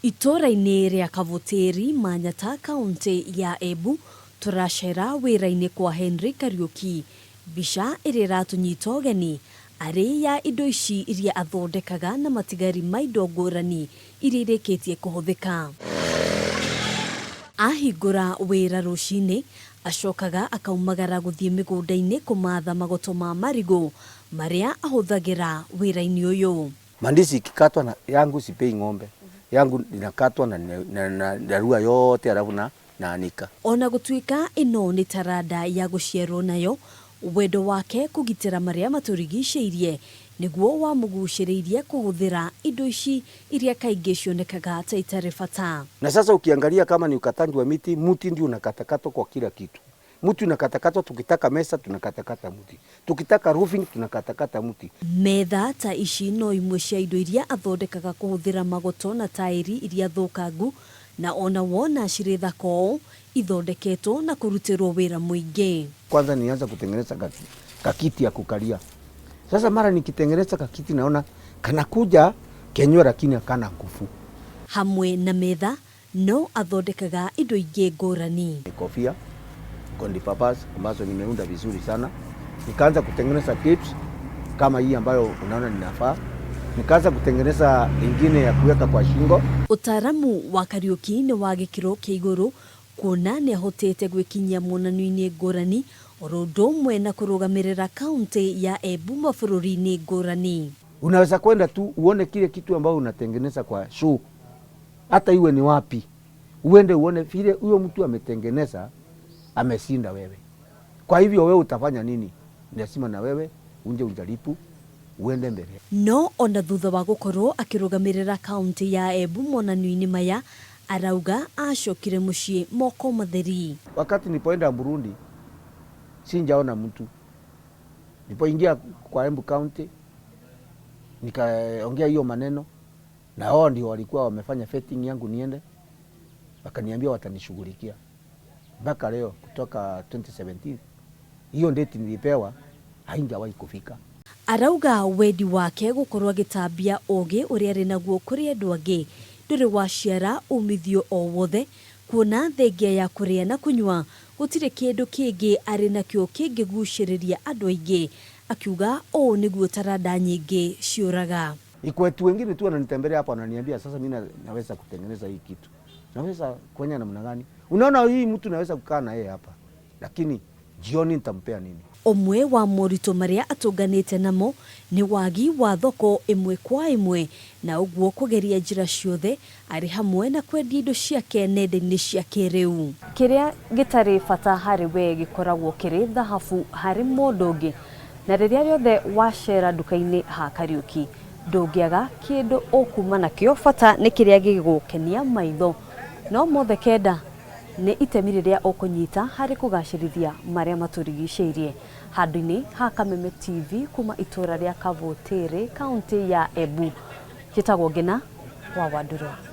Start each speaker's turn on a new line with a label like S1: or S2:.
S1: Itũũra-inĩ rĩa Kavutĩri, Manyata, Kauntĩ ya Embu, tũracera wĩra-inĩ kwa Henry Kariũki. Mbica ĩrĩa ĩratũnyita ũgeni arĩ ya indo ici iria athondekaga na matigari ma indo ngũrani iria irĩkĩtie kũhũthĩka. Ahingũra wĩra rũcinĩ, acokaga akaumagara gũthiĩ mĩgũnda-inĩ kũmatha magoto ma marigũ marĩa ahũthagĩra wĩra-inĩ ũyũ.
S2: Mandizi ikikatwa na yangu sipei ng'ombe yangu inakatwa na, na, na, darua yote alafu na naanika.
S1: Ona gũtuĩka ĩno nĩ taranda ya gũciarwo nayo, wendo wake kũgitĩra marĩa matũrigicĩirie nĩguo wamũgucĩrĩirie kũhũthĩra indo ici iria kaingĩ cionekaga ta itarĩ bata.
S2: Na sasa ukiangalia kama ni ukatangi wa miti, mti ndio unakatakatwa kwa kila kitu. Mti unakatakatwa, tukitaka mesa tunakatakata mti, tukitaka roofing tunakatakata mti.
S1: Metha ta ici no imwe cia indo iria athondekaga kũhũthĩra magoto na taĩri iria thũkangu na ona wona cirĩ thaka ũũ ithondeketwo na kũrutĩrwo wĩra mũingĩ.
S2: Kwanza nianza kutengeneza kakiti ya kukalia. Sasa mara nikitengeneza kakiti naona kanakuja kenyewe, lakini hakana nguvu.
S1: Hamwe na metha no athondekaga indo ingĩ ngũrani.
S2: Kofia Gondi Papas ambazo nimeunda vizuri sana. Nikaanza kutengeneza clips kama hii ambayo unaona ninafaa. Nikaanza kutengeneza ingine ya kuweka kwa shingo.
S1: Ũtaaramu wa Kariũki nĩ wa gĩkĩro kĩa igũrũ kuona nĩ ahotete gwĩkinyia monanio-inĩ ngũrani oro ũndũ ũmwe na kũrũgamĩrĩra kaunti ya Embu mabũrũri-inĩ ngũrani.
S2: Unaweza kwenda tu uone kile kitu ambayo unatengeneza kwa show, hata iwe ni wapi, uende uone vile huyo mtu ametengeneza, ameshinda wewe. Kwa hivyo wewe utafanya nini? Lazima na wewe unje ujaribu uende mbele.
S1: No ona thutha wa gũkorwo akĩrũgamĩrĩra kaunti ya Embu monanio-inĩ maya, arauga acokire mũciĩ moko matheri.
S2: Wakati nilipoenda Burundi sinjaona mtu. Nilipoingia kwa Embu County nikaongea hiyo maneno na wao ndio walikuwa wamefanya vetting yangu niende, wakaniambia watanishughulikia. Mpaka leo kutoka 2017 hiyo date nilipewa hainjawahi kufika.
S1: Arauga wendi wake gũkorwo agĩtambia ũgĩ ũrĩa arĩ naguo kũrĩ andũ angĩ ndũrĩ waciara umithio o wothe, kuona thengia ya kũrĩa na kũnyua gũtirĩ kĩndũ kĩngĩ arĩ nakĩo kĩngĩgucĩrĩria andũ aingĩ. Akiuga ũũ nĩguo taranda nyingĩ ciũraga.
S2: Iko watu wengine tu wananitembelea hapa wananiambia sasa mimi naweza kutengeneza hii kitu. Naweza kufanya namna gani? Unaona hii mtu naweza kukaa na yeye hapa. Lakini jioni nitampea nini?
S1: Ũmwe wa moritũ marĩa atũnganĩte namo nĩ wagi wa thoko ĩmwe kwa ĩmwe na ũguo kũgeria njĩra ciothe arĩ hamwe na kwendia indo ciake nenda-inĩ cia kĩrĩu. Kĩrĩa gĩtarĩ bata harĩ we gĩkoragwo kĩrĩ thahabu harĩ mũndũ ũngĩ, na rĩrĩa rĩothe wacera nduka-inĩ ha Kariũki ndũngĩaga kĩndũ ũkuma nakĩo, bata nĩ kĩrĩa gĩgũkenia maitho. No mothe kenda nĩ itemi rĩrĩa ũkũnyita harĩ kũgacĩrithia marĩa matũrigicĩirie. Handũ-inĩ ha Kameme TV kuma itũra rĩa Kavutĩrĩ, kaunti ya Embu, njĩtagwo Ngina wa Wandũrũ.